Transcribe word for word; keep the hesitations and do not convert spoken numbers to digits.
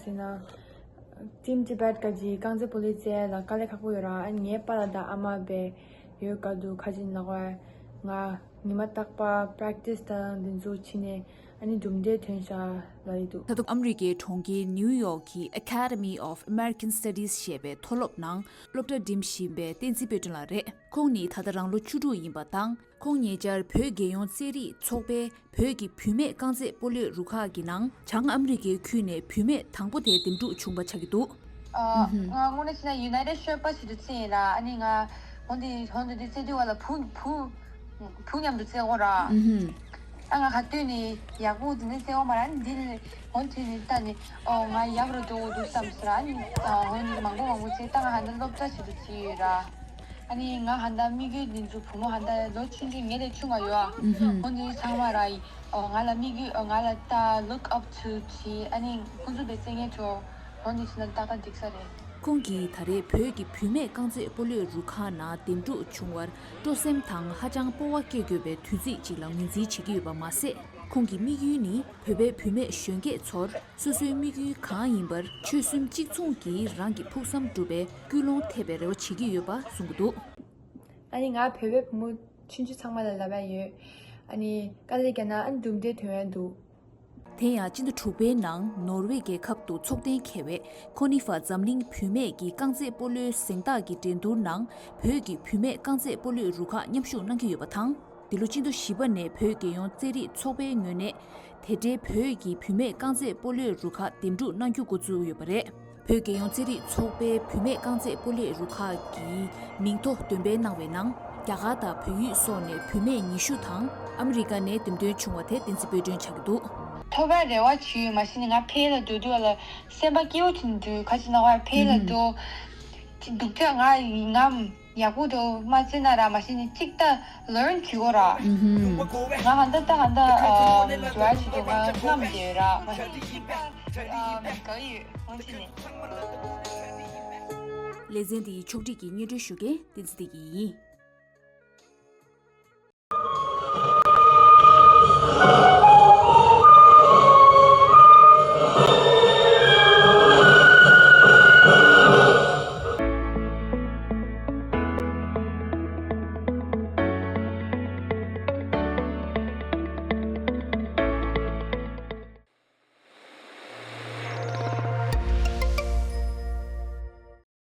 ཟེར་ན། Team Tibet ག་གི་རྐང་རྩེད་སྤོ་ལོའི་རྩེད་ལ་དཀའ་ལས་ཁག་པོ་ཡོད་ར། ཨ་ངའི་པཱ་ལགས་དང་ཨ་མ་བས་ཡོད་ག་འདུག་ཁ་ཅིག་ལབ་པ། ང་ཉི་མ་རྟག་པར་practice དང་འདི་ཚོ་བྱས་ནས་ཨ་ནི་གྲུབ་འབྲས་ཐོན་ཤག་ལབ་ཀྱི་འདུག་ད་དུང་ཨ་མི་རི་ཀའི་གྲོང་ཁྱེར་ནིའུ་ཡོག་གི་Academy of American Studies ཞེས་པའི་མཐོ་སློབ་ནང་སློབ་གྲྭ་འགྲིམ་བཞིན་པའི་བསྟན་འཛིན་དཔལ་སྒྲོན་ལགས་རེད། ཁོང་ནི་ད་ལྟ་རང་ལོ་བཅུ་དྲུག་ཡིན་པ་དང་། ཁོང་ཉེ་ཆར་བོད་རྒྱལ་ཡོངས་རྩེད་རིགས་ཚོགས་པའི་བོད་ཀྱི་བུད་མེད་རྐང་རྩེད་སྤོ་ལོའི་རུ་ཁག་གི་ནང་བྱང་ཨ་མི་རི་ཀའི་ཁུལ་ནས་བུད་མེད་དང་པོ་དེ་འདེམས་སྒྲུག་བྱུང་བ་ཆགས་ཀྱི་འདུག་ཨ། ང་དངོས་གནས་བྱས་ན་United Sherpa ཞེས་དུ་རྩེ་ཡིན་ལ། ཨ་ནི་ང་འོན་ཏེ་འོན་ཏེ་འདི་རྩེ་དུས་བ་ལ་བུ་བུ་བུ་མཉམ་དུ་རྩེ་འོ་ར། ཨ་ང་ག་དུས་ནས་ཡག་པོ་འདི་ནས་རྩེ་འོ་མ་ར། ཨ་ནི་འདི་ནས་འོན་ཏེ་ནས་ད་ནི་ཨོ་ང་ཡག་རུ་འགྲོ་འོ་འདུག་བསམ་ཟེར། ཨ་ནི་འོན་ཏེ་མང་པོ་མང་པོ་རྩེ། ད་ང་ཧ་ད་སློབ་གྲྭ་ཞེས་དུ་རྩེ་ཡོད་ར། ཨ་ནི་ང་ཧ་ད་དམིགས་ཡུལ་འདི་ཚོ་བུ་མོ་ཧ་ད་ལོ་ཆུང་ཆུང་ངེད་ལས་ཆུང་བ་ཡོད་ཨ། ཨུ་ཧུམ། ཁོང་ཚོ་ཚང་མ་ར་ཡི་ཨོ་ང་ལ་དམིགས་ཡུལ་ཨོ་ང་ལ་ད་look up to བྱེད། ཨ་ནི་ཁོང་ཚོ་བས་རྩེ་ངེས་ཆོ་ཁོང་ཚོ་ཕྱིན་ན་ཏག་ཏག་འགྲིག་ས་རེད། ཁོང་གིས་ད་རེས་བོད་ཀྱི་བུད་མེད་རྐང་རྩེད་སྤོ་ལོའི་རུ་ཁག་ནང་འདེམས་སྒྲུག་བྱུང་བར་སྤྲོ་སེམས་དང་ཧ་ཅང་སྤོབས་པ་སྐྱེ་དགོས་པའི་དུས་ཚིགས་ཅིག་ལ་ངོས་འཛིན་བྱེད་ཀྱི་ཡོད་པ་མ་ཟད། ཁོང་གི་དམིགས་ཡུལ་ནི་བོད་པའི་བུད་མེད་གཞོན་སྐྱེས་ཚོར་སོ་སོའི་དམིགས་ཡུལ་གང་ཡིན་པར་ཆོལ་གསུམ་གཅིག་མཚུངས་ཀྱིས་རང་གི་ཕུགས་བསམ་འགྲུབ་པའི་ཀུན་སློང་ཐེབས་པའི་རེ་བ་བྱེད་ཀྱི་ཡོད་པ་གསུངས་ཀྱི་འདུག་ཨ་ནི་ང་བོད་པའི་བུ་མོ་ཆུང་ཆུང་ཚང་མ་ལ་ལབ་ཡ་ཡོད། ཨ་ནི་དཀའ་ལས་རྒྱག་ན་ཨ་ནི་གྲུབ་འབྲས་ཐོན་ཡ་འདུག་དེ་ཡང་སྤྱི་ཟླ་དྲུག་པའི་ནང་ནོར་ཝེ་རྒྱལ་ཁབ་ཏུ་འཚོགས་གཏན་འཁེལ་བའི་ཁོ་ནི་ཧྥ་འཛམ་གླིང་བུད་མེད་ཀྱི་རྐང་རྩེད་སྤོ་ལོའི་གཟེངས་རྟགས་ཀྱི་འགྲན་བསྡུར་ནང་བོད་ཀྱི་བུད་མེད་རྐང་རྩེད་སྤོ་ལོའི་རུ་ཁག་མཉམ་ཞུགས་གནང་གི་ཡོད་པ་དང་། འདི་ལོ་སྤྱི་ཟླ་བཞི་པ་ནས་བོད་རྒྱལ་ཡོངས་རྩེད་རིགས་ཚོགས་པའི་ངོས་ནས་དེ་འབྲེལ་བོད་ཀྱི་བུད་མེད་རྐང་རྩེད་སྤོ་ལོའི་རུ་ཁག་འདེམས་སྒྲུག་གནང་རྒྱུ་འགོ་བཙུགས་ཡོད་པ་རེད། བོད་རྒྱལ་ཡོངས་རྩེད་རིགས་ཚོགས་པའི་བུད་མེད་རྐང་རྩེད་སྤོ་ལོའི་རུ་ཁག་གི་མིང་ཐོ་འདོན་སྤེལ་གནང་བའི་ནང་རྒྱ་གར་དང་བལ་ཡུལ་སོགས་ནས་བུད་མེད་ཉི་ཤུ་དང་ཨ་མི་རི་ཀ་ནས་འདེམས་ཐོན་བྱུང་བ་དེ་བསྟན་འཛིན་དཔལ་སྒྲོན་ཆགས་ཀྱི་འདུག་ཐོབ་པའི་རེ་བ་བྱེད་ཡོད། མ་གཞི་ནས་ང་ཕེ་ལ་སྡོད་དུས་ལ་སེམས་པ་སྐྱིད་པོ་བྱུང་འདུག་ག་ཅི་ན་བ་ཕེ་ལ་སྡོད་ཅི་འདུག་ཅག་ང་ང་ཡག་པོ་འདུག་མ་བརྩི་ན་ར་མ་གཞི་ནས་གཅིག་ད་learn བྱེད་དགོས་ར། ང་ཧ་ད་ད་ཧ་ད་ཨ་འགྲོ་ཡ་བྱེད་དུས་ང་རྔམ་བསྡད་ཡོད་ར། མ་གཞི་གཅིག་ད་ཨ་དགའ་ཡོད་ང་ཅི་ནས། ལེ་ཚན་འདིའི་ཕྱོགས་སྒྲིག་གིས་སྙན་སྒྲོན་ཞུ་མཁན་བསྟན་འཛིན་བདེ་སྐྱིད་ཡིན།